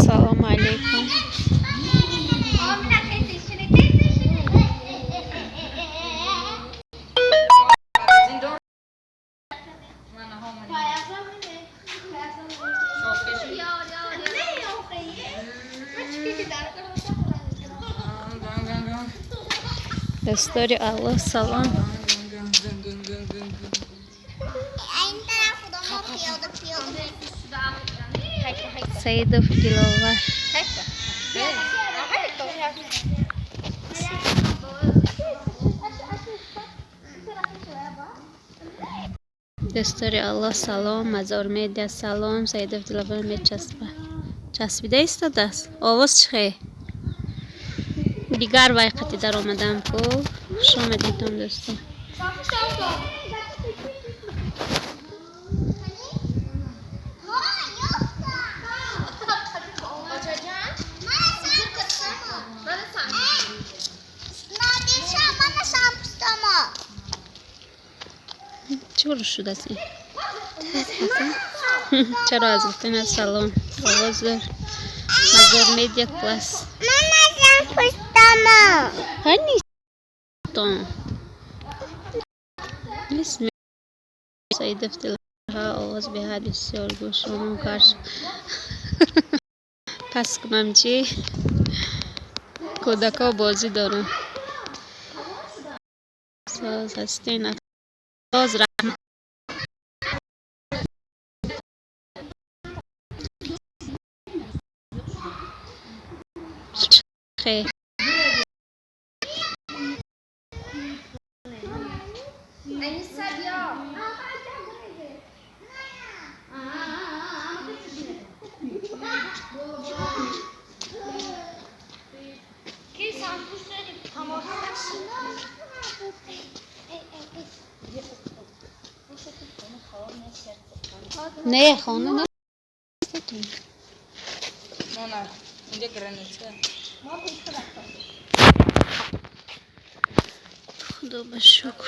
Салому алейкум. Дастори Аллоҳ, салом. Саидов Диловар. Дастори Аллоҳ, салом. Мазор Медиа, салом. Саидов Диловар мечаспа. Часпида истодааст. Овоз чӣ хе? Дигар вай қати даромадам ку. Хуш омадедон, дӯстон. Чӣ шудааст ин? Чаро аз гуфтан салом? Овоз дор. Мазор Медиа класс. Ҳанитон. Саидов Диловар, овоз беҳад бисёр, гӯшонам кар. Пас кунам чӣ? Кӯдакҳо бозӣ доранд. Соз ҳастен. Соз, раҳмат. Хе. Не, хона не. Худо ба шукр.